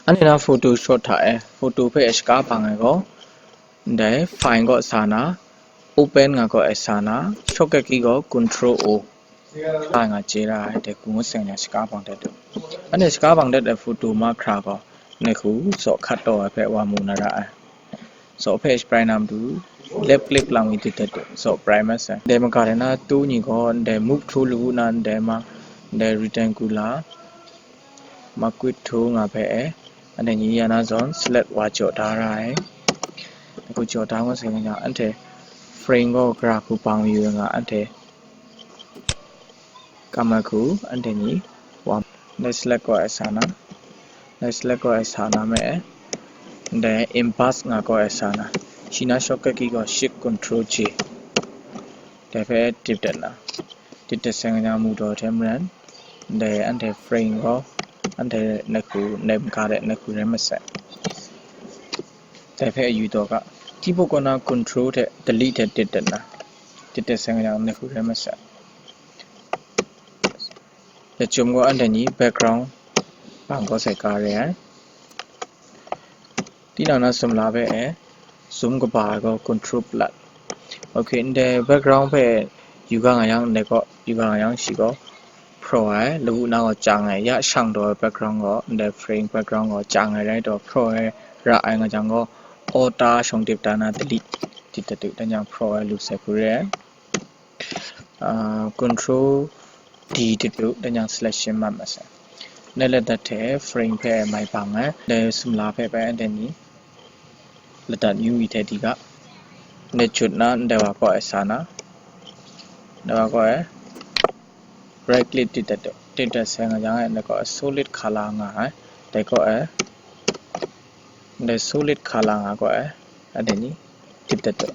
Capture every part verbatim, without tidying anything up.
Anhte na photo shot hta e, photo hpe shaka bang ai gaw, ndai file gaw sa na, open nga gaw e sa na, shortcut key gaw control O. Nga chye ra ai, dai hku ngut seng nya shaka bang dat u. Anhte shaka bang dat ai photo mahkra gaw, ndai hku zaw hkat taw ai hpe wa mu na ra ai. Zaw hpe shaprai na matu, left click lang mi dit dat u, zaw prai mat sai. Ndai maga de na tu ni gaw, ndai move tool lawu na ndai ma, ndai rectangular, ma quit tool nga hpe e, anhte ni ya na zawn select wa jaw da ra ai. Dai hku jaw da ngut seng nya, anhte frame gaw gara hku bang mayu nga, anhte kam ai hku, anhte ni wa, ndai select gaw e sa na, ndai select gaw e sa na me e, ndai emboss nga gaw e sa na, shi na shortcut key gaw shift control J. Dai hpe dip dat na, dip dat seng nya mu daw hte maren, ndai anhte frame gaw, anhte ndai hku, ndai maga de ndai hku rai masai. Dai hpe ayu taw ga, keyboard kaw na control hte delete hte dip dat na, dip dat seng nya ndai hku rai masai. Dai chyum gaw anhte ni background bang gaw sai ka re ai. Tinang na sumla hpe e, zoom kaba ai gaw control plus. Ok, ndai background hpe yu ga nga yang, ndai gaw yu ga nga yang shi gaw hpraw ai, lawu na gaw chyang ai, ya shang taw ai background gaw, ndai frame background gaw chyang ai rai taw, hpraw ai ra ai nga jang gaw, Alt shawng dip da na delete, dip dat u, dan jang hpraw ai lu sai hku re ai. Ah, control D dip u, dan jang selection mat masai. Ndai ladat hte frame hpe mai bang ai, ndai sumla hpe bai anhte ni ladat yu mi hte di ga. Ndai jut na, ndai wa kaw e sa na, ndai wa kaw e right click dip dat u, dip dat sai nga jang e, ndai kaw e solid color nga ai, dai kaw e, ndai solid color nga kaw e, anhte ni dip dat u.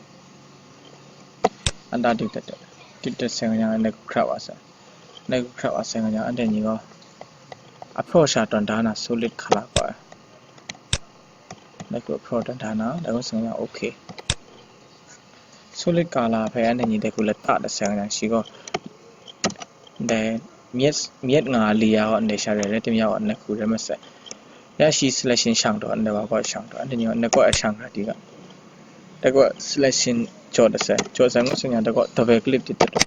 Anda dip dat u. Dip dat sai nga jang e, ndai hku hkrap wa sai. Ndai hku hkrap wa sai nga jang, anhte ni gaw ahpraw sha tawn da na solid color kaw e. Ndai hku ahpraw tawn da na, dai hku sai nga jang, ok. Solid color hpe anhte ni dai hku lata dat sai nga jang, shi gaw ndai myit, myit nga li ya gaw ndai sha rai, rai tim ya gaw ndai hku rai masai. Ya shi selection shang taw, ndai wa kaw shang taw, anhte ni gaw ndai kaw e shang ra di ga. Dai kaw selection jaw dat sai, jaw sai ngut sai nga, dai kaw double click dip dat u.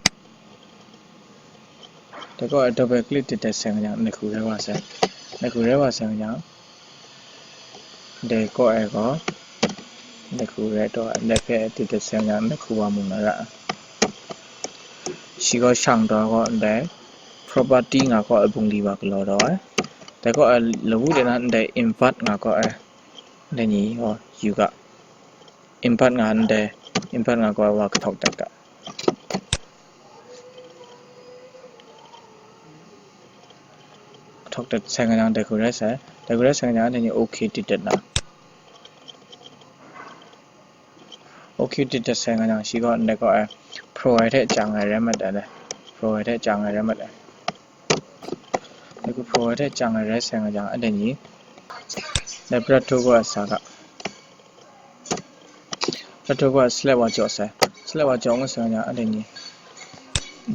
Dai kaw e double click dip dat sai nga jang, ndai hku rai wa sai. Ndai hku rai wa sai nga jang, dai kaw e gaw, ndai hku rai taw, ndai hpe dip dat sai nga jang, ndai hku wa mu na ra. Shi gaw shang taw gaw, ndai property nga kaw e bungli wa galaw taw ai. Dai kaw e lawu de na, ndai invert nga kaw e, ndai ni gaw yu ga. Invert nga ndai, invert nga kaw e wa kahtawk dat ga. Kahtawk dat sai nga jang, dai hku rai sai. Dai hku rai sai nga jang, anhte ni ok dip dat na. Ok dip dat sai nga jang, shi gaw ndai kaw e hpraw ai hte chyang ai rai mat ai le. Hpraw ai hte chyang ai rai mat ai. Dai hku hpraw ai hte chyang ai rai sai nga jang, anhte ni dai brush tool kaw e sa ga. Brush tool kaw e select wa jaw sai. Select wa jaw ngut sai nga jang, anhte ni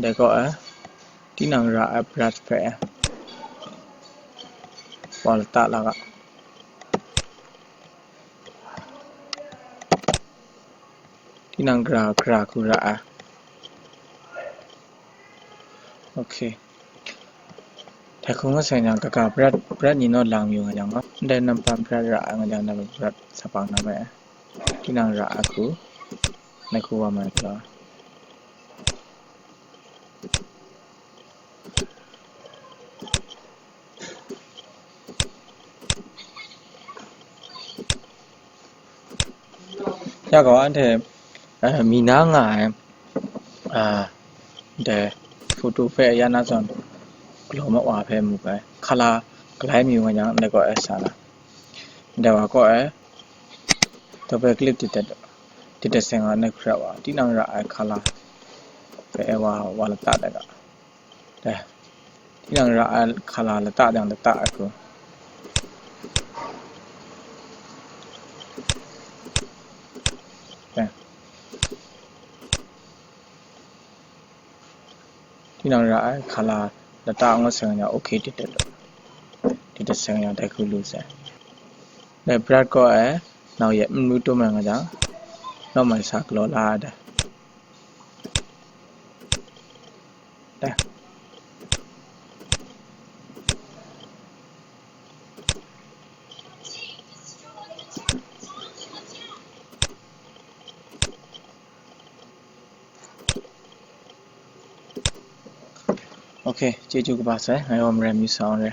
dai kaw e tinang ra ai brush hpe wa lata la ga. Tinang gara, gara hku ra ai. Ok. Dai hku ngut sai jang, kaga brush, brush ni naw lang yu nga jang gaw, ndai nampan brush ra ai nga jang, nampan brush sa bang na me. Tinang ra ai hku, ndai hku wa mai galaw. Ya gaw, anhte, eh, mi na nga ai, ah, ndai photo hpe ya na zawn, galaw ma wa hpe mu ai. Colour galai mayu nga jang, ndai kaw e sa na. Ndai wa kaw e, double click dip dat, dip dat sai nga, ndai hku ra wa, tinang ra ai colour hpe e wa, wa lata dat ga. Dai, tinang ra ai colour lata jang lata ai hku. Dai. Tinang ra ai colour lata ngut sai nga jang, ok dip dat u. Dip dat sai nga jang, dai hku lu sai. Dai brat kaw ai nau yet n ru tum ai nga jang, nawmai sa galaw la ai dai. Dai. Okay, chyeju kaba sai, ngai wa marai mi sa wan re.